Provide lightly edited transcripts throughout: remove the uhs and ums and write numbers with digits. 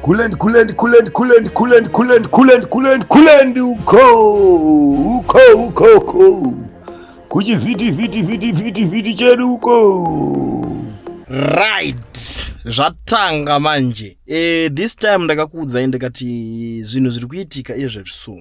Kulend, kulend, kulend, kulend, kulend, kulend, kulend, kulend, kulend, uko, uko, uko, uko. Kuchivhiti, vhiti, vhiti, vhiti, vhiti chedu uko. Right, zvatanga manje. This time ndakakuudzai ndikati zvinhu zviri kuitika izvezvi, so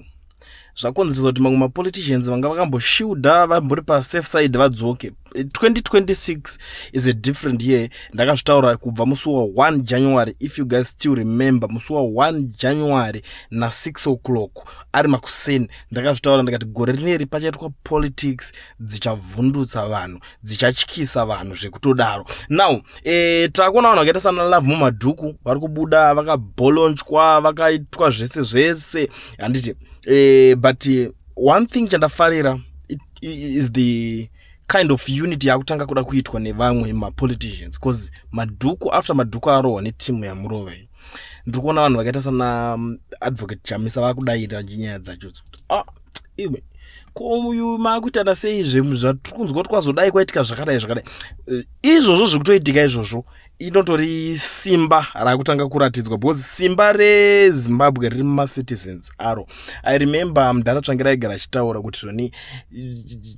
zvakonzeresa kuti mamwe mapoliticians vanga vakamboshilda, vambori pasafe side, vadzoke. 2026 is a different year. Ndakazvitaura kubva musi wa1 January. If you guys still remember, musi wa1 January na6 o'clock ari makuseni, ndakazvitaura ndikati gore rineri pachaitwa politics dzichavhundutsa vanhu, dzichatyisa vanhu zvekutodaro. Now takuona vanhu vakaita sana Lovemore Madhuku vari kubuda vakabholonchwa, vakaitwa zvese zvese, handiti? But one thing chandafarira is the kind of unity yakutanga kuda kuitwa nevamwe mapoliticians, because Madhuku, after Madhuku arohwa netimu yamurova iyi, ndiri kuona vanhu vakaita sana Advocate Chamisa vakudaira nyaya dzacho kuti, "Ah, iwe, ko uyu maakuitana sei? Zvatiri kunzwa kuti kwazodai kwaitika zvakadai zvakadai." Izvozvo zviri kutoitika izvozvo inotori simba rakutanga kuratidzwa, because simba reZimbabwe riri mumacitizens aro. I remember mudhara Tsvangirai aigara achitaura kuti zvoni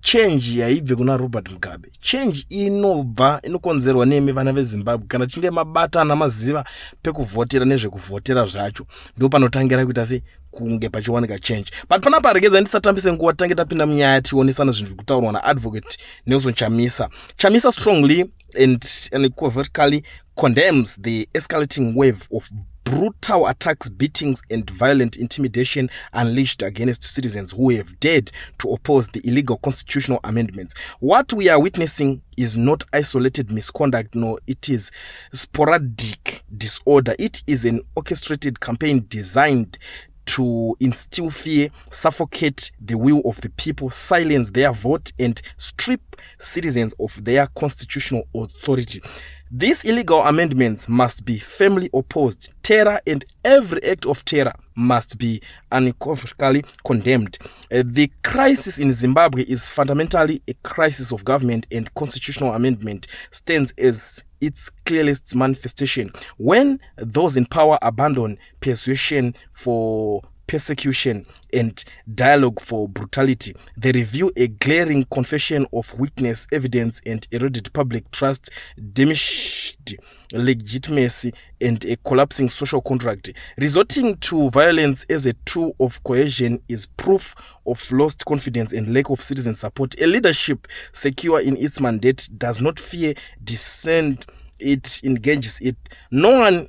change yaibve kuna Robert Mugabe, change inobva inokonzerwa nemi vana veZimbabwe. Kana tichinge mabatana, maziva pekuvhotera nezvekuvhotera zvacho, ndo panotangira kuita sei kunge pachiwanika change. But panapa regedza ndisatambise nguva, tange tapinda munyaya, tionesana zvinhu zviri kutaurwa naAdvocate Nelson Chamisa. Chamisa strongly and unequivocally condemns the escalating wave of brutal attacks, beatings, and violent intimidation unleashed against citizens who have dared to oppose the illegal constitutional amendments. What we are witnessing is not isolated misconduct, nor it is sporadic disorder. It is an orchestrated campaign designed to instill fear, suffocate the will of the people, silence their vote, and strip citizens of their constitutional authority. These illegal amendments must be firmly opposed. Terror and every act of terror must be unequivocally condemned. The crisis in Zimbabwe is fundamentally a crisis of government, and constitutional amendment stands as its clearest manifestation. When those in power abandon persuasion for persecution and dialogue for brutality, they reveal a glaring confession of weakness, evidence, and eroded public trust, diminished legitimacy, and a collapsing social contract. Resorting to violence as a tool of coercion is proof of lost confidence and lack of citizen support. A leadership secure in its mandate does not fear dissent, it engages it. No one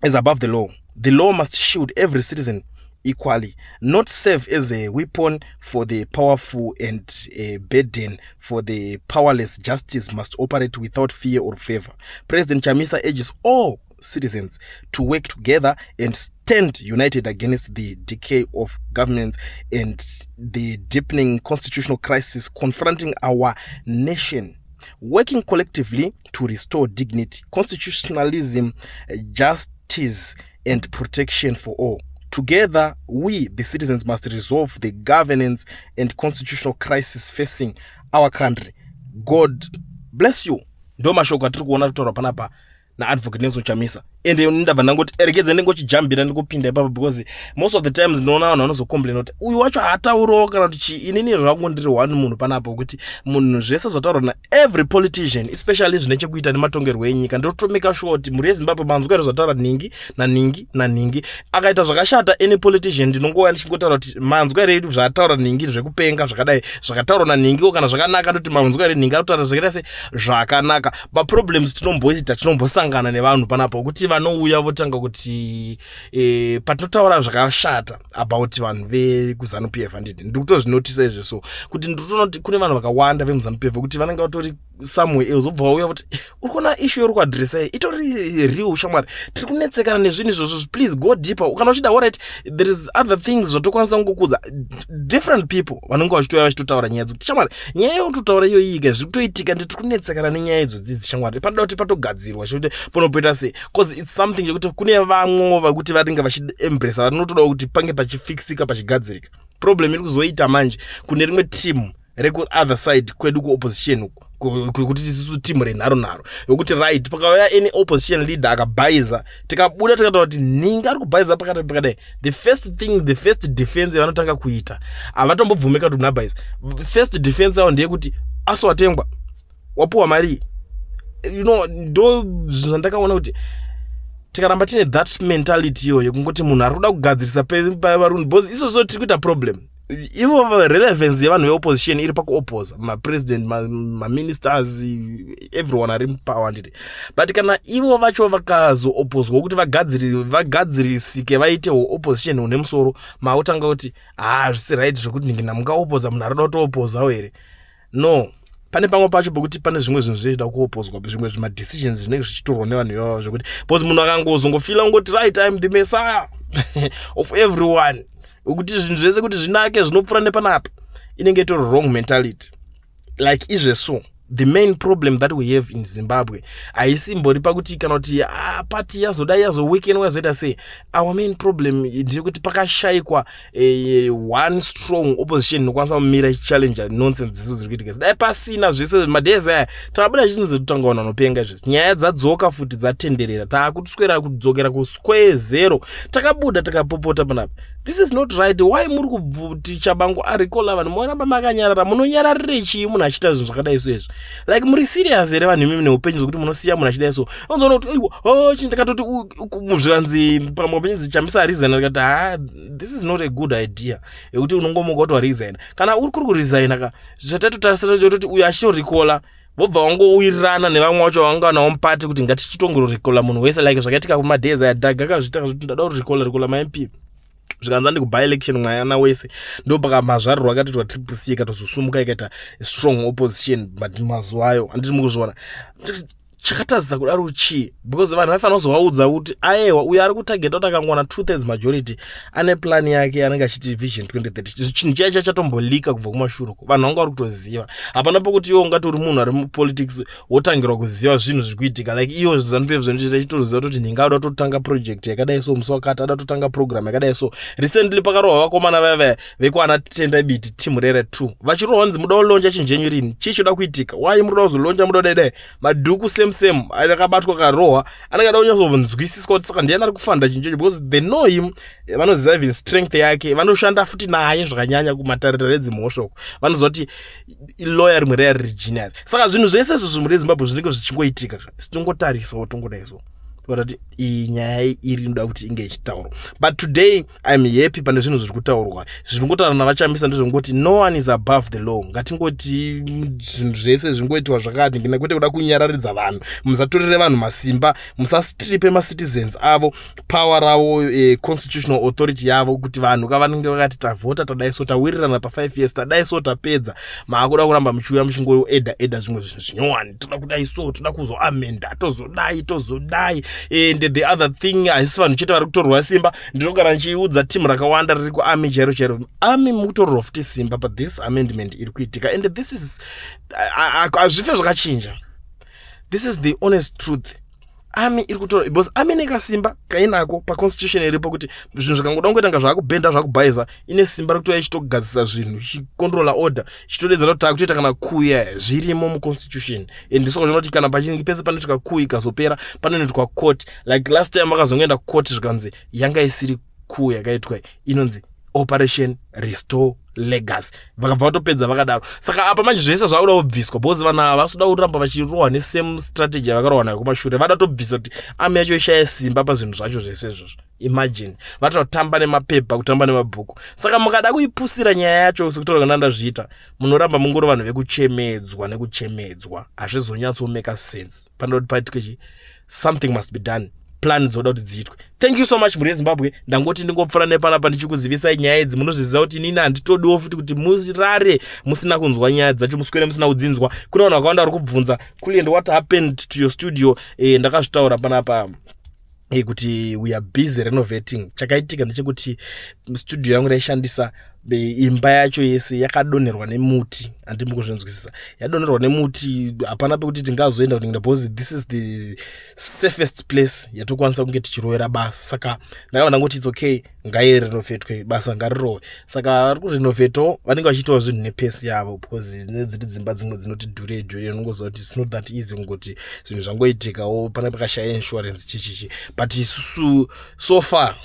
is above the law. The law must shield every citizen equally, not serve as a weapon for the powerful and a burden for the powerless. Justice must operate without fear or favor. President Chamisa urges all citizens to work together and stand united against the decay of governance and the deepening constitutional crisis confronting our nation, working collectively to restore dignity, constitutionalism, justice, and protection for all. Together, we, the citizens, must resolve the governance and constitutional crisis facing our country. God bless you. Ndo mashoko atiri kuona kutaurwa panapa naAdvocate Nelson Chamisa. Ende ndabva ndangoti erekedze ndingochijambira ndingopinda ipapo, because most of the times ndinoona vanhu vanozocomplaina kuti uyu wacho haataurawo kana kuti chii. Inini zvangu ndiri one munhu panapa kuti munhu zvese zvataurwa naevery politician, especially zvine chekuita nematongerwo enyika, ndotomeka sure kuti mhuri yeZimbabwe manzwa here zvataura nhingi nanhingi nanhingi. Akaita zvakashata any politician, ndinongouya ndichingotaura kuti manzwa here zvataura nhingi zvekupenga zvakadai, zvakataurwa nanhingiwo. Kana zvakanaka, ndoti manzwa here nhingi arikutaura zvakaita se zvakanaka. Maproblems tinomboita, tinombosangana nevanhu panapa kuti vanouya votanga kuti patinotaura zvakashata about vanhu vekuZANU PF, handiti? Ndiri kutozvinotisa izvi, so kuti ndiri kuti kune vanhu vakawanda vemuZANU PF kuti vanenge vatori somewhere else, vobva vauya kuti, "Uri kuona issue yauri kuaddressa iyi itori real, shamwari. Tiri kunetsekana nezvinhu izvozvo. Please go deeper kana uchida." Alright, there is other things zvatokwanisa kungokudza. Different people vanenge vachitouya vachitotaura nyaya dzekuti, "Shamwari, nyaya yautotaura iyo iyi zviri kutoitika, ndi tiri kunetsekana nenyaya idzodzidzi, shamwari. Panoda kuti patogadzirwa chekuti panopoita sei," because it's something yekuti kune vamwe vakuti vanenge vachiembracea, vanotoda kuti pange pachifixika, pachigadzirika. Problem iri kuzoita manje kune rimwe team rekuother side kwedu kuopposition uku. Kuti isusu timu renharo nharo yokuti, right, pakauya any opposition leader akabhaiza, tikabuda tikataura kuti nhingi ari kubhaiza pakadai pakadai, the first thing, the first defense yavanotanga kuita, havatombobvumika kuti munhu abhaiza. First defense yavo ndeyekuti asi watengwa, wapiwa mari. Ndo zvinhu zvandakaona kuti tikaramba tine that mentality iyoyo yekungoti munhu ari kuda kugadzirisa pavarunhu, because izvozvo tiri kuita problem. Ivo relevance yevanhu veopposition iri pakuopposa mapresident, maministers, everyone ari mupower, handiti? But kana ivo vacho vakazoopposwa kuti vagadzirisike, vaitewo opposition hune musoro, mautanga kuti ha, zvisi right zvekuti ningi namungaopposa munhu arida kutoopposawo here? No, pane pamwe pacho pekuti pane zvimwe zvinhu zvichida kuopposwa, zvimwe zvimadecisions zvinenge zvichitorwa nevanhu ivavo, zvekuti because munhu akangozongofeela ungoti, "Right, I'm the messiah of everyone," kuti zvinhu zvese kuti zvinake zvinopfuura nepanapa, inenge itori wrong mentality. Like izveso, the main problem that we have in Zimbabwe haisimbori pakuti kana kuti, ah, party yazodai, yazoweakenwa, yazoita sei. Our main problem ndeyekuti pakashayikwa one strong opposition inokwanisa kumira ichichallenga nonsense dzese dziri kuitika. Dai pasina zvese madays aya takabuda chichinzi kutanga vanhu vanopenga. Izvezvi nyaya dzadzoka futi, dzatenderera, taakutiswera kudzokera kusquare zero. Takabuda tikapopota panapa, this is not right. Why muri kuti Tshabangu arecalla vanhu, moramba makanyarara? Munonyararire chii munhu achiita zvinhu zvakadai so izvi? Like, muri serious here vanhu imimi neupenyu, zvokuti munosiya munhu achidai so? Unzoona kuti aiwa, oh, chinhu ndakatoti zvikanzi pamwe penyinzi Chamisa aresigna, ndikati, ha, this is not a good idea yekuti unongomuka kuti waresigna. Kana uri kuri kuresigna ka, zvatatotarisira chototi uyu achitorecalla, vobva vangowirirana nevamwe vacho vanga nawo muparty kuti ngatichitongororecalla munhu wese, like zvakaitika kumadays aya. Dhaga kazviita kuti ndada kurecalla, recalla maMP, zvikanzi andi kuby election mwana wese. Ndo pakamazvarirwo akatoitwa Triple C, ikatozosumuka ikaita strong opposition. But mazuva ayo, handiti mukuzviona chakatadzisa kudaro chii? Because vanhu vaifanira kuzovaudza kuti aewa, uyo ari kutargeta kuti akangowana 2/3 majority, ane plan yake anenge achiti Vision 2030. Chinhu chiya chachatombolika kubva kumashure uko, vanhu vanga vari kutoziva. Hapana pokuti iwo ungati uri munhu ari mupolitics wotangirwa kuziva zvinhu zviri kuitika. Like iyo ZANU PF zvinotoita, ichitoziva kuti ndinga ada kutotanga project yakadai so musi wakati, ada kutotanga program yakadai so. Recently pakarohwa vakomana vaya vaya vekwana Tendai Biti, team rere 2, vachirohwa nzi muda kulauncha chinhu chenyu rini? Chii choda kuitika? Wai muri kuda kuzolauncha? Muda kudai dai Madhuku same same akabatwa, karohwa, anenge ada kunyatsonzwisiswa kuti saka ndiani ari kufanda chinhu checho, because they know him, vanoziva even strength yake, vanoshanda futi naye zvakanyanya kumatariro edzimhosva uko, vanoziva kuti lawyer rimwe raya riri genius. Saka zvinhu zvese izvo zvimuri eZimbabwe zvinenge zvichingoitika, tongotarisa tongodai so kuti iyi nyaya iri inoda kuti inge ichitaurwa. But today I'm happy pane zvinhu zviri kutaurwa. Zviri kungotaura navaChamisa ndezvekungoti no one is above the law. Ngatingoti zvinhu zvese zvingoitwa zvakati, kwete kuda kunyararidza vanhu. Musatorere vanhu masimba, musastripe macitizens avo power ravo, constitutional authority yavo, kuti vanhu kavanenge vakati tavhota, tadai so, tawirirana pa5 years, tadai so, tapedza. Maakuda kuramba muchiuya muchingoedha edha zvimwe zvinhu zvinyowani, toda kudai so, toda kuzoamenda, tozodai, tozodai. And the other thing, haisi vanhu chete vari kutorwa simba. Ndinogara ndichiudza timu rakawanda riri kuarmy chairo chairo, army mukutorerwa futi simba. But this amendment iri kuitika, and this is, hazvife zvakachinja. This is the honest truth. Army iri kutora because army nekasimba kainako paconstitution iripo, kuti zvinhu zvikangoda kungoita nga zvakubhenda, zvakubhaiza, ine simba rekutoya ichitogadzisa zvinhu, ichicontrola order, ichitodedzera kuti takutoita kana kuya. Zvirimo muconstitution. And ndisaka zvinoti kana pachinge pese panoitwa coup, ikazopera panonoitwa court. Like last time vakazongoenda court, zvikanzi yanga isiri coup yakaitwa, inonzi Operation Restore Legacy. Vakabva vatopedza vakadaro. Saka apa manje zvese zvakuda kubviswa, because vanhu ava vasoda kuramba vachirohwa nesame strategy yavakarohwa nayo kumashure. Vada tobvisa kuti army yacho ishaye simba pazvinhu zvacho zvese izvozvo. Imagine, vatoda kutamba nemapepa, kutamba nemabhuku. Saka mukada kuipusira nyaya yacho sekutaura kana ndazviita, munoramba mungori vanhu vekuchemedzwa nekuchemedzwa. Hazvizonyatsomake sense. Panoda kuti paitike chi something must be done, plan dzoda kuti dziitwe. Thank you so much, mhuri yeZimbabwe. Ndangoti ndingopfuura nepanapa ndichikuzivisai nyaya idzi. Munozviziva kuti inini handitodiwo futi kuti murare musina kunzwa nyaya dzacho, muswere musina kudzinzwa. Kune vanhu vakawanda vari kubvunza, "Kulliant, what happened to your studio?" Ndakazvitaura panapa kuti we are busy renovating. Chakaitika ndechekuti studio yangu ndaishandisa Imba yacho yese yakadonherwa nemuti, handimbi kuzvinzwisisa. Yadonherwa nemuti, hapana pekuti tingazoenda kuningina because this is the safest place yatokwanisa kunge tichirovera basa. Saka ndakabva ndangoti it's okay, ngairenovhetwe, basa ngarirowe. Saka vari kurenovhetawo, vanenge vachiitawo zvinhu nepace yavo because nedziri dzimba dzimwe dzinoti dhurei dhurei. Unongoziva kuti it's not that easy kungoti zvinhu zvangoitikawo pane pakashaya insurance chichichi. But isusu so far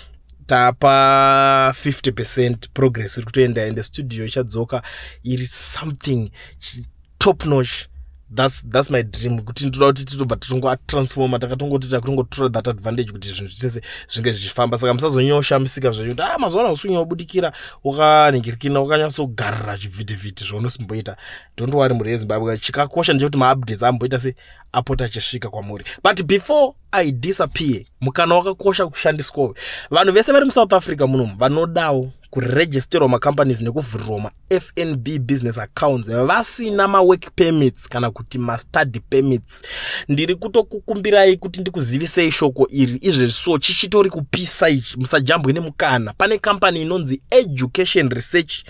tapa 50% progress iri kutoenda, ende studio ichadzoka iri something top notch. That's my dream, kuti ndoda kuti titobva titongoatransforma, takatongoti takutongotora that advantage kuti zvinhu zvitese zvinge zvichifamba. Saka musazonyoshamisika zvacho kuti ah, mazuva ano usunya wabudikira, wakanhingirikina, wakanyatsogarira chivhitivhiti zvaunosimboita. Don't worry, mhuri yeZimbabwe, chikakosha ndechekuti maupdates amboita se apota achisvika kwamuri. But before I disappear, mukana wakakosha kushandiswawo. Vanhu vese vari muSouth Africa munomu vanodawo kuregisterwa macompanies nekuvhurirwa maFNB business accounts vasina mawork permits kana kuti mastudy permits, ndiri kutokukumbirai kuti ndikuzivisei shoko iri izvezvi. So chichitori kupisa ichi, musajambwe nemukana. Pane kambani inonzi Education Research,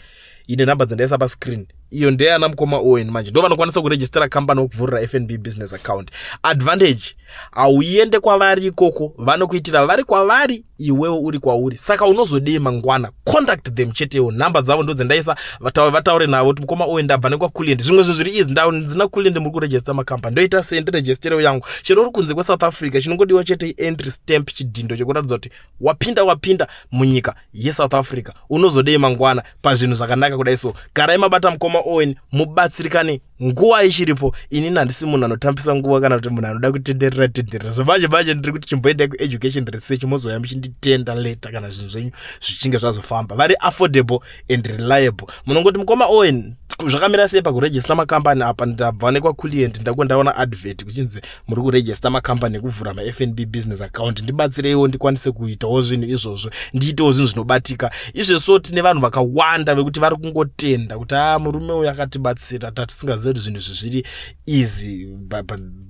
ine nhamba dzandaisa pascreen. Iyo ndeyana mukoma Owen. Manje ndo vanokwanisa kurejistera kambani wokuvhurira FNB business account. Advantage, hauende kwavari ikoko, vanokuitira vari kwavari, iwewo uri kwauri. Saka unozodei mangwana? Contact them chetewo, nhamba dzavo ndo dzendaisa. Vataure navo kuti mukoma Owen, ndabva nekwaCulient, zvimwe zvinhu zviri easy, ndina Culient, muri kurejista makambani, ndoita sei ndirejisterewo yangu? Chero uri kunze kweSouth Africa, chinongodiwa chete entry stamp, chidhindo chekuratidza kuti wapinda munyika yeSouth Africa. Unozodei mangwana pazvinhu zvakanaka kudai? So garai mabata mukoma Owen, mubatsirikane nguva ichiripo. Inini handisi munhu anotambisa nguva kana kuti munhu anoda kutenderera tenderera zvamanje manje. Ndiri kuti chimboendai kuEducation Research, mozoya muchinditenda later kana zvinhu zvenyu zvichinge zvazofamba. Vari affordable and reliable. Munongoti, "Mukoma Owen, zvakamira sei pakurejista makambani apa? Ndabva nekwaCulient, ndako ndaona advert kuchinzi muri kurejista makambani ekuvhura maFNB business account. Ndibatsireiwo ndikwanise kuitawo zvinhu izvozvo, ndiitewo zvinhu zvinobatika." Izvezvo tine vanhu vakawanda vekuti vari kungotenda kuti a, murume uyu akatibatsira, tatisingazivi kuti zvinhu izvi zviri easy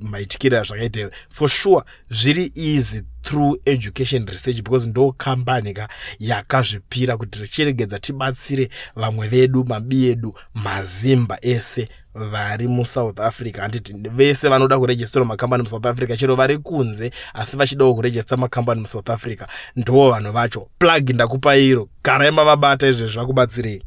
maitikiro azvakaita. For sure zviri easy through Education Research because ndo kambani ka yakazvipira kuti tichiregedza tibatsire vamwe vedu, mabi edu, mazimba ese vari muSouth Africa. Handiti vese vanoda kurejistera makambani muSouth Africa, chero vari kunze asi vachidawo kurejista makambani muSouth Africa, ndo vanhu vacho. Plug ndakupa iro, garai mavabata izvezvi, vakubatsirei.